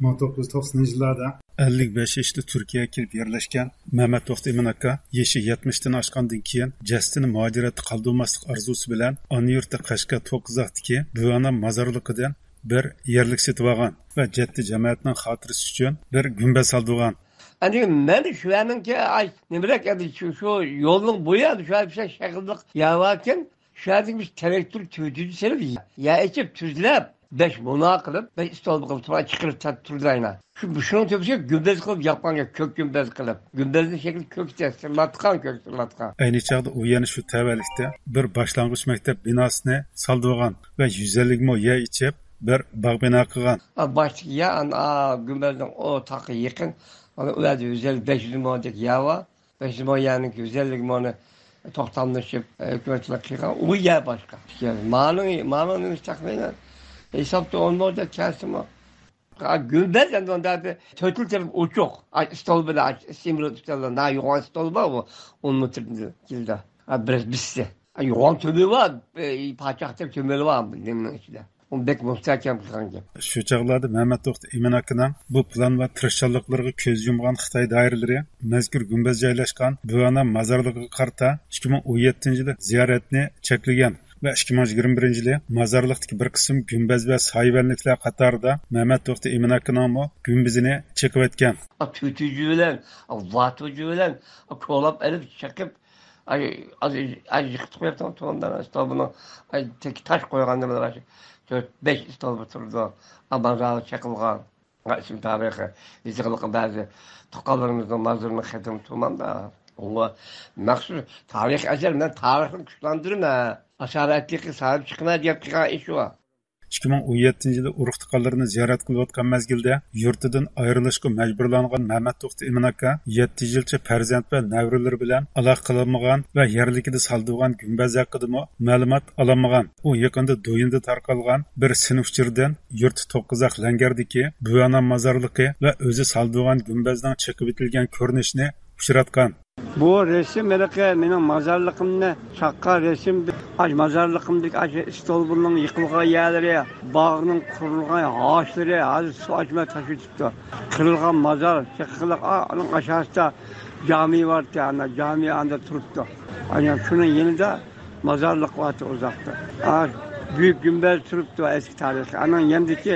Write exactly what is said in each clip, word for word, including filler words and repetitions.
مىڭ توققۇز يۈز توقسىنىنچى يىللاردا. ئەللىك بەش يېشىدا تۈركىيەگە كېلىپ يەرلەشكەن مەمەت توختى ئىمىن ئاكا يېشى يەتمىشتىن ئاشقاندىن كېيىن، جەسىتىنى مۇھاجىرەتتە قالدۇرماسلىق ئارزۇسى بىلەن ئانا يۇرتى قەشقەر توققۇزاقتىكى بۆۋەنام مازارلىقىدىن بىر يەرلىك سېتىۋالغان ۋە جەددىي جەمەتىنىڭ خاتىرىسى ئۈچۈن بىر گۈمبەز سالدۇرغان. ئەنە مەن شۇ يەرنىڭكى، ئاي، نېمىرەك، ئەنە شۇ، شۇ يولنىڭ بويى، ئەنە شۇ يەر بىر شەكىللىك يەر باركەن، شۇ يەردىكى بىر تىراكتور تۈرتۈنچى سېلىپ، يەر ئېچىپ تۈزلەپ، بەش مۇنا قىلىپ، بەش ئىستول قىلىپ تۇرغان، چىقىرىپ تۇرىدۇ ئاينا. شۇ، شۇنىڭ تۆپىسىگە گۈمبەز قىلىپ ياپقان، كۆك گۈمبەز قىلىپ. گۈمبەزنىڭ شەكلى كۆك، سىرلاتقان، كۆك سىرلاتقان. ئەينى چاغدا ئۇ يەنە شۇ تەۋەلىكتە بىر باشلانغۇچ مەكتەپ بىناسىنى سالدۇرغان ۋە يۈز ئەللىك مو يەر ئېچىپ، بىر باغ بىنا قىلغان. ئا، باشتىكى يەر، ئانا، ئا، گۈمبەزنىڭ ئۇ تاقى يېقىن. ئانا، ئۇ يەردە يۈز ئەللىك، بەش يۈز مودەك يەر بار. بەش يۈز مو يەرنىڭ يۈز ئەللىك مونى توختاملىشىپ، ھۆكۈمەت بىلەن قىلغان. ئۇ يەر باشقا. مانىڭ، مانىڭ نېمىسى تەخمىنەن ھېسابتا ئون مودەك كەلسىمۇ. ھا، گۈمبەز ئەمدى ئۇندا بىر تۆتىلا تەرەپ ئوچۇق. ئاي، ئىستول بىلەن، ئاي، ئىستېمىل ئىستول بىلەن. نا يوغان ئىستول بار ئۇ، ئون مېتىر يىلدا. ھا، بىر بىسسى. ھا، يوغان تۆمۈر بار، ئى، پاچاقتەك تۆمۈر بار نېمىنىڭ ئىچىدە. ئۇنى بەك مۇستەھكەم قىلغان گەپ. شۇ چاغلاردا مەمەت توختى ئىمىن ئاكىنىڭ بۇ پىلان ۋە تىرىشچانلىقلىرىغا كۆز يۇمغان خىتاي دائىرىلىرى مەزكۇر گۈمبەز جايلاشقان بۆۋەنام مازارلىقىغا قارىتا ئىككى مىڭ ئون يەتتىنچى يىلى زىيارەتنى چەكلىگەن. ۋە ئىككى مىڭ يىگىرمە بىرىنچى يىلى مازارلىقتىكى بىر قىسىم گۈمبەز ۋە سايىۋەنلىكلەر قاتارىدا مەمەت توختى ئىمىن ئاكىنىڭمۇ گۈمبىزىنى چېقىۋەتكەن. تۈتۈجى بىلەن، ۋاتۇجى بىلەن كولاپ ئېلىپ چېقىپ، ئاي، ئاز، ئاز يىقىتىپ قويۇپتۇ تۇغاندا ئىستولبىنىڭ، ئاي، تېكى تاش قويغاندا بىلەن تۆت، بەش ئىستولبا تۇرىدۇ. مازارى چېقىلغان. ئىسىم تارىخى يېزىقلىقى بەزى تۇغقانلىرىمىزنىڭ مازىرىنىڭ خېتىمى تۇرمامدا. ئۇ مەخسۇس تارىخىي ئەسەر، مەن تارىخنى كۈچلەندۈرىمەن، ئاسارەتلىككە ساھىب چىقىمەن دەپ قىلغان ئىش ئۇ. ئىككى مىڭ ئون يەتتىنچى يىلى ئۇرۇق تۇغقانلىرىنى زىيارەت قىلىۋاتقان مەزگىلدە يۇرتىدىن ئايرىلىشقا مەجبۇرلانغان مەمەت توختى ئىمىن ئاكا يەتتە يىلچە پەرزەنت ۋە نەۋرىلىرى بىلەن ئالاقە قىلالمىغان ۋە يەرلىكىدە سالدۇرغان گۈمبەز ھەققىدىمۇ مەلۇمات ئالالمىغان. ئۇ يېقىندا دويىندا تارقالغان بىر سىن ئۇچۇردىن يۇرتى توققۇزاق لەڭگەردىكى بۆۋەنام مازارلىقى ۋە ئۆزى سالدۇرغان گۈمبەزنىڭ چېقىۋېتىلگەن كۆرۈنۈشىنى ئۇچراتقان. بۇ رەسىم ھېلىقى مېنىڭ مازارلىقىمنى چاققان رەسىم. ئاش مازارلىقىمدىكى ئاشۇ ئىستولبىنىڭ يىقىلغان يەرلىرى، باغنىڭ قۇرۇلغان ھاشلىرى، ھازىر سۇ ئاچماي تاشلىۋېتىپتۇ. قىرىلغان مازار، چېقىلىق، ئا-، ئۇنىڭ ئاشاسىدا جامى بارتى، ئانا جامى ئاندا تۇرۇپتۇ. ئانا شۇنىڭ يېنىدا مازارلىق بارتى ئۇزاقتا. ئا، بۈيۈك گۈمبەز تۇرۇپتۇ، ئەسكى تارىخىي. ئانىڭ يېنىدىكى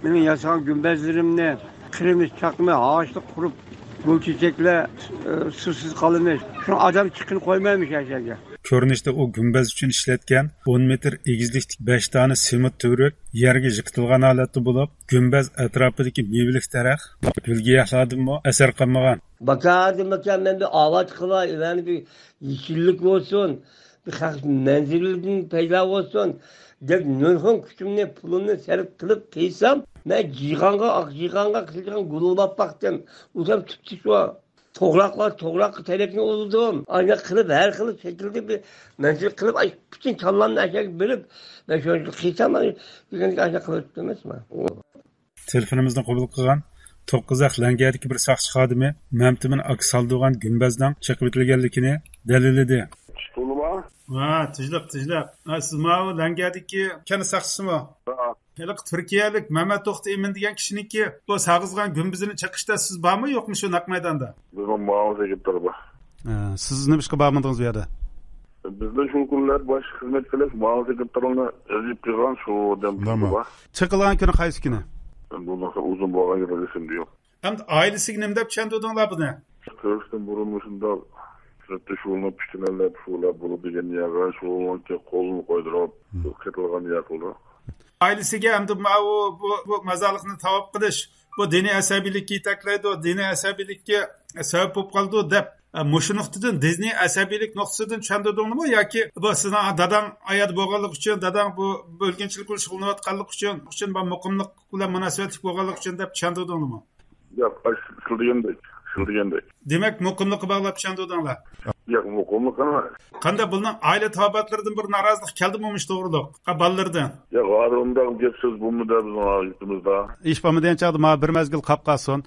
مېنىڭ ياسىغان گۈمبەزلىرىمنى قىرىمىز، چاقماي، ھاشلىق قۇرۇپ، گۈل چېچەكلەر، ئە، سۇسىز قالىمىز. شۇڭا ئادەم چىققىلى قويمايمىز ھەر يەرگە. كۆرۈنۈشتە ئۇ گۈمبەز ئۈچۈن ئىشلەتكەن ئون مېتىر ئېگىزلىكتىكى بەش دانە سېمونت تۈۋرۈك يەرگە يىقىتىلغان ھالەتتە بولۇپ، گۈمبەز ئەتراپىدىكى مېۋىلىك دەرەخ، گۈل-گىياھلاردىنمۇ ئەسەر قالمىغان. باكادىمىكەن، مەن بىر ئاۋات قىلاي، مەن بىر يېشىللىك بولسۇن، بىر خەق مەنزىرىلىدىن پەيدا بولسۇن دەپ نۇرغۇن كۈچۈمنى، پۇلۇمنى سەرپ قىلىپ قىلسام، مەن جىغانغا، ئاق جىغانغا قىلغان گۈل ئۇلاپ باقتىم. ئۇزام تۇتتى شۇ. توغراقلار توغراققا تەرەپنى ئۇلىدىم. ئانداق قىلىپ، ھەر خىل شەكىلدە بىر مەنزىل قىلىپ، ئاي، پۈتۈن كاللامنى ئاشۇ يەرگە بېرىپ، مەن شۇ قىلسام، ئاي، دېگەندەك ئاشۇ قىلىپ ئۆتتۈم ئەمەسمۇ. تېلېفونىمىزنى قوبۇل قىلغان توققۇزاق لەڭگەردىكى بىر ساقچى خادىمى مەمتىمىن ئاكا سالدۇرغان گۈمبەزنىڭ چېقىۋېتىلگەنلىكىنى دەلىللىدى. تۇتۇلما؟ ھە، تىنچلىق، تىنچلىق. ھە، سىز ماۋۇ لەڭگەردىكى كەنت ساقچىسىمۇ؟ ھە. ھېلىقى تۈركىيەلىك مەمەت توختى ئىمىن دېگەن كىشىنىڭكى بۇ سالغۇزغان گۈمبىزىنى چېقىشتا سىز بارمۇ يوقمۇ شۇ نەق مەيداندا؟ بىزنىڭ ماۋۇ سېكرېتارى بار. ھە، سىز نېمىشقا بارمىدىڭىز بۇ يەردە؟ بىزدە شۇ كۈنلەر باشقا خىزمەت قىلىش ماۋۇ سېكرېتارنى ئەزىپ قىلغان شۇ دەم بار. چېقىلغان كۈنى قايسى كۈنى؟ بۇ ئۇزۇن بولغان يىللار ئېسىمدە يوق. ئەمدى ئائىلىسىگە نېمە دەپ چۈشەندۈردۈڭلار بۇنى؟ كۆرۈشتىن بۇرۇن مۇشۇنداق سىرتتا شۇغۇللىنىپ، پىشتىلەرلەپ شۇغۇللاپ بولىدۇ دېگەن يەرگە شۇغۇللىنىپ قولىنى قويدۇرۇپ، مم، قېتىلغان يەر قىلدى. ئائىلىسىگە ئەمدى ماۋۇ، بۇ، بۇ مازارلىقنى تاۋاپ قىلىش، بۇ دىنىي ئەسەبىيلىككە يېتەكلەيدۇ، دىنىي ئەسەبىيلىككە سەۋەب بولۇپ قالىدۇ دەپ، مۇشۇ نۇقتىدىن، دىنىي ئەسەبىيلىك نۇقتىسىدىن چۈشەندۈردۈڭلىمۇ ياكى بۇ سىزنىڭ داداڭ ئايادا بولغانلىقى ئۈچۈن، داداڭ بۇ بۆلگۈنچىلىك بىلەن شۇغۇللىنىۋاتقانلىقى ئۈچۈن، ئۈچۈن بۇ مۇقىملىق بىلەن مۇناسىۋەتلىك بولغانلىقى ئۈچۈن دەپ چۈشەندۈردۈڭلىمۇ؟ ياق، ئاش-، سىلدىگەندەك، سىلدىگەندەك. دېمەك، مۇقىملىققا باغلاپ چۈشەندۈردۈڭلار؟ ياق، مۇقىملىق ئەمەس. قانداق، بۇنىڭ ئائىلە تاۋابىئاتلىرىدىن بىر نارازىلىق كەلدىمۇ مۇشۇ توغرىلىق؟ ھە، بالىلىرىدىن؟ ياق، ھازىر ئۇنداق گەپ سۆز بولمىدى بىزنىڭ يۇرتىمىزدا. ھېچ بولمىغاندا چاغدا مانا بىر مەزگىل قاپ قالسۇن،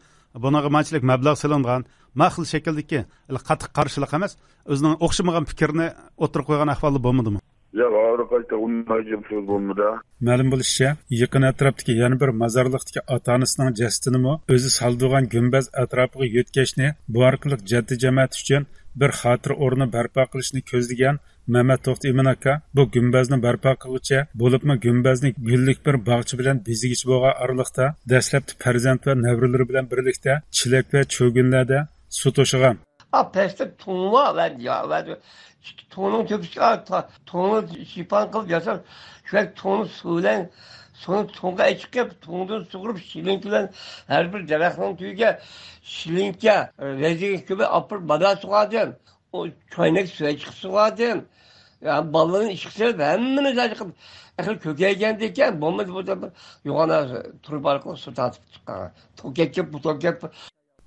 بۇنىڭغا مانچىلىك مەبلەغ سېلىنغان، ما خىل شەكىلدىكى، قاتتىق قارشىلىق ئەمەس، ئۆزىنىڭ ئوخشىمىغان پىكىرنى ئوتتۇرىغا قويغان ئەھۋاللار بولمىدىمۇ؟ ياق، ئاخىرى قايتا ئۇنىمايدىغان سۆز بولمىدى. مەلۇم بولۇشىچە، يېقىن ئەتراپتىكى يەنە بىر مازارلىقتىكى ئاتا-ئانىسىنىڭ جەسىتىنىمۇ ئۆزى سالدۇرغان گۈمبەز ئەتراپىغا يۆتكەشنى، بۇ ئارقىلىق جەددىي جەمەت ئۈچۈن بىر خاتىرە ئورنى بەرپا قىلىشنى كۆزلىگەن مەمەت توختى ئىمىن ئاكا بۇ گۈمبەزنى بەرپا قىلغۇچە، بولۇپمۇ گۈمبەزنى گۈللۈك بىر باغچە بىلەن بېزىگۈچى بولغان ئارىلىقتا، دەسلەپتە پەرزەنت ۋە نەۋرىلىرى بىلەن بىرلىكتە چېلەك ۋە چۆگۈنلەردە سۇ توشىغان. ئا، پەستە تۇڭ بار، ۋە يا، ۋە ئىككى تۇڭنىڭ تۆپىسىگە، تا-، تۇڭنى شىپان قىلىپ ياساپ، شۇ تۇڭنى سۇ بىلەن، سۇنى تۇڭغا ئەچىقىپ، تۇڭدىن سۇغۇرۇپ، شىلىنكە بىلەن ھەر بىر دەرەخنىڭ تۈۋىگە شىلىنكە، رەزىنكە كۆمۈپ ئاپىرىپ، بادا سۇغاردىم. ئۇ چاينەك سۇ چىقىپ سۇغاردىم. يا، بالىلارنى ئىشقا سېلىپ، ھەممىنى ئىشقا چىقىپ، ئەقىل كۆپەيگەندىكىن، بولمىدى بۇ يوغان تۇرۇبا ئارقىلىق سۇ تارتىپ چىققان. توك كەتكەن، بۇ توك كەتكەن.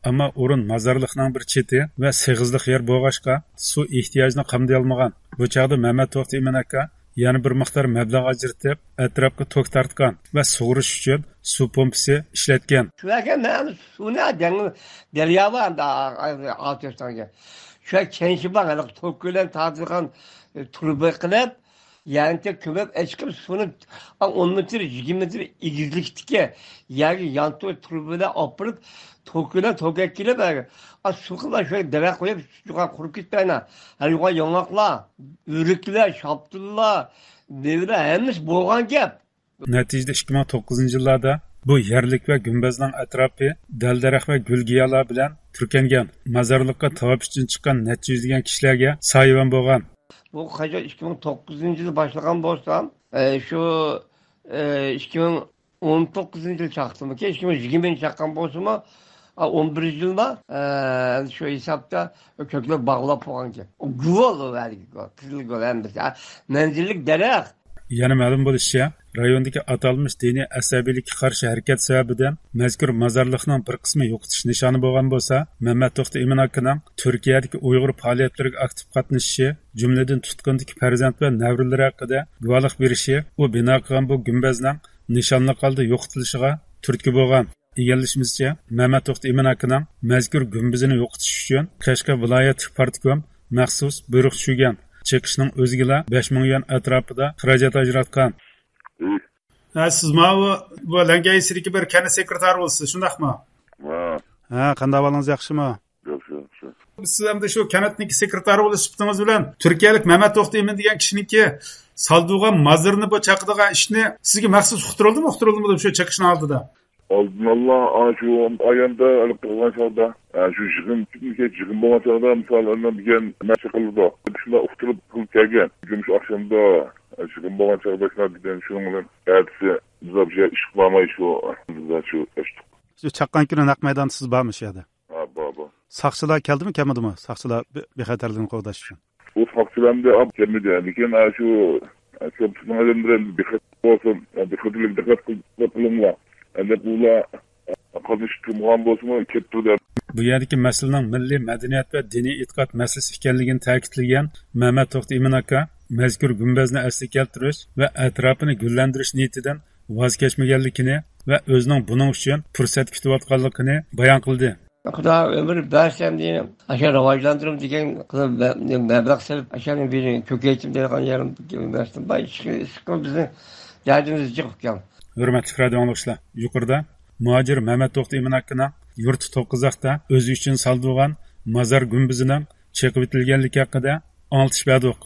ئەمما ئورۇن مازارلىقنىڭ بىر چېتى ۋە سېغىزلىق يەر بولغاچقا، سۇ ئېھتىياجىنى قامدىيالمىغان. بۇ چاغدا مەمەت توختى ئىمىن ئاكا يەنە بىر مىقدار مەبلەغ ئاجرىتىپ، ئەتراپقا توك تارتقان ۋە سۇغىرىش ئۈچۈن سۇ پومپىسى ئىشلەتكەن. شۇ يەرگە مەن سۇنى دەڭ-، دەريا بار ئەمدى، ئا-، ئا-، ئا-، ئاتۆستانغا. شۇ يەر كەنشى بار، ھېلىقى توك بىلەن تارتىدىغان، ئە، تۇرۇبا قىلىپ، يەنتە كۆمۈپ ئەچىقىپ، سۇنى ئون مېتىر، يىگىرمە مېتىر ئېگىزلىكتىكى يەرگە يانتۇ تۇرۇبا بىلەن ئاپىرىپ، توك بىلەن توك ئەكىلىپ، ئا، سۇ قىلىپ، شۇ يەرگە دەرەخ قويۇپ، يوغان قۇرۇپ كېتىپتۇ ئەنە. ھە، يوغان ياڭاقلار، ئۆرۈكلەر، شاپتۇللار، مېۋىلەر ھەممىسى بولغان گەپ. نەتىجىدە ئىككى مىڭ توققۇزىنچى يىللاردا بۇ يەرلىك ۋە گۈمبەزنىڭ ئەتراپى دەل-دەرەخ ۋە گۈل-گىياھلار بىلەن پۈركەنگەن. مازارلىققا تاۋاپ ئۈچۈن چىققان نەچچە يۈزلىگەن كىشىلەرگە سايىۋەن بولغان. بۇ قاچان ئىككى مىڭ توققۇزىنچى يىلى باشلىغان بولسام، ئە، شۇ، ئە، ئىككى مىڭ ئون توققۇزىنچى يىلى چاقتىمىكىن، ئىككى مىڭ يىگىرمىنچى يىلى چاققان بولسىمۇ، ئا، ئون بىرىنچى يىلدا، ئە، شۇ ھېسابتا كۆكلەپ باغلاپ بولغانكەن. گۈل بولدى، ھەرگە گۈل، قىزىل گۈل ھەممىسى. ئا، مەنزىللىك دەرەخ. يەنە مەلۇم بولۇشىچە، رايوندىكى ئاتالمىش دىنىي ئەسەبىيلىككە قارشى ھەرىكەت سەۋەبىدىن مەزكۇر مازارلىقنىڭ بىر قىسمى يوقىتىش نىشانى بولغان بولسا، مەمەت توختى ئىمىن ئاكىنىڭ تۈركىيەدىكى ئۇيغۇر پائالىيەتلىرىگە ئاكتىپ قاتنىشىشى، جۈملىدىن تۇتقۇندىكى پەرزەنت ۋە نەۋرىلىرى ھەققىدە گۇۋاھلىق بېرىشى ئۇ بىنا قىلغان بۇ گۈمبەزنىڭ نىشانلىق ھالدا يوقىتىلىشىغا تۈرتكە بولغان. ئىگىلىشىمىزچە، مەمەت توختى ئىمىن ئاكىنىڭ مەزكۇر گۈمبىزىنى يوقىتىش ئۈچۈن قەشقەر ۋىلايەتلىك پارتكوم مەخسۇس بۇيرۇق چۈشۈرگەن. چېقىشنىڭ ئۆزىگىلا بەش مىڭ يۈەن ئەتراپىدا خىراجەت ئاجراتقان. ھە، سىز ماۋۇ، بۇ لەڭگە يېزىسىدىكى بىر كەنت سېكرېتارى بولىسىز، شۇنداقمۇ؟ ھە. ھە، قانداق ئەھۋالىڭىز، ياخشىمۇ؟ ياخشى، ياخشى. سىز ئەمدى شۇ كەنتنىڭكى سېكرېتارى بولۇش سۈپىتىڭىز بىلەن تۈركىيەلىك مەمەت توختى ئىمىن دېگەن كىشىنىڭكى سالدۇرغان مازىرىنى، بۇ چاقىدىغان ئىشنى سىزگە مەخسۇس ئۇقتۇرۇلدىمۇ، ئۇقتۇرۇلدىمۇ دەپ شۇ چېقىشنىڭ ئالدىدا؟ ئالدىنلا، ئا، شۇ ئاياندا قىلغان چاغدا، ئا، شۇ يىغىن، يىغىن بولغان چاغدا، مىسال، ئاندىن بۈگۈن نەچچە قىلىدۇ. شۇنداق ئۇقتۇرۇپ قىلىپ كەلگەن. مۇشۇ ئاخشامدا، ئا، يىغىن بولغان چاغدا شۇنداق دېگەن، شۇنىڭ بىلەن ئەتىسى بىز بۇ يەر ئىش قىلالماي شۇ، بىز شۇ ئۆچتۇق. شۇ چاققان كۈنى نەق مەيداندا سىز بارمۇ شۇ يەردە؟ ھە، بار، بار. ساقچىلار كەلدىمۇ، كەلمىدىمۇ؟ ساقچىلار بى-، بىخەتەرلىكنى قوغداش ئۈچۈن. ئۇ ساقچىلارنى ئاپ كەلمىدى. لېكىن، ئا، شۇ، شۇ بىزنىڭ ئادەملەر دىققەت بولسۇن، دىققەتلىك دىققەت قىل-، قىلىڭلار. ئەمدى بۇلار قاتنىشىپ تۇرمىغان بولسىمۇ كەپتۇ دەپ. بۇ يەردىكى مەسىلىنىڭ مىللىي مەدەنىيەت ۋە دىنىي ئېتىقاد مەسىلىسى ئىكەنلىكىنى تەكىتلىگەن مەمەت توختى ئىمىن ئاكا، مەزكۇر گۈمبەزنى ئەسلىگە كەلتۈرۈش ۋە ئەتراپىنى گۈللەندۈرۈش نىيىتىدىن ۋاز كەچمىگەنلىكىنى ۋە ئۆزىنىڭ بۇنىڭ ئۈچۈن پۇرسەت كۈتۈۋاتقانلىقىنى بايان قىلدى. خۇدا ئۆمۈر بەرسە، ئەمدى ئاشۇ راۋاجلاندۇرۇم دېگەن قىلىپ مە-، مەبلەغ سېلىپ، ئاشۇنى بىر كۆپەيتىم دەيدىغان يېرىم بەرسە، باي ئىشقىلىپ بىزنىڭ دەردىمىز جىق ئىكەن. ھۆرمەتلىك رادىئو ئاڭلىغۇچىلار، يۇقىرىدا مۇھاجىر مەمەت توختى ئىمىن ئاكىنىڭ يۇرتى توققۇزاقتا ئۆزى ئۈچۈن سالدۇرغان مازار گۈمبىزىنىڭ چېقىۋېتىلگەنلىكى ھەققىدە ئاڭلىتىش بەردۇق.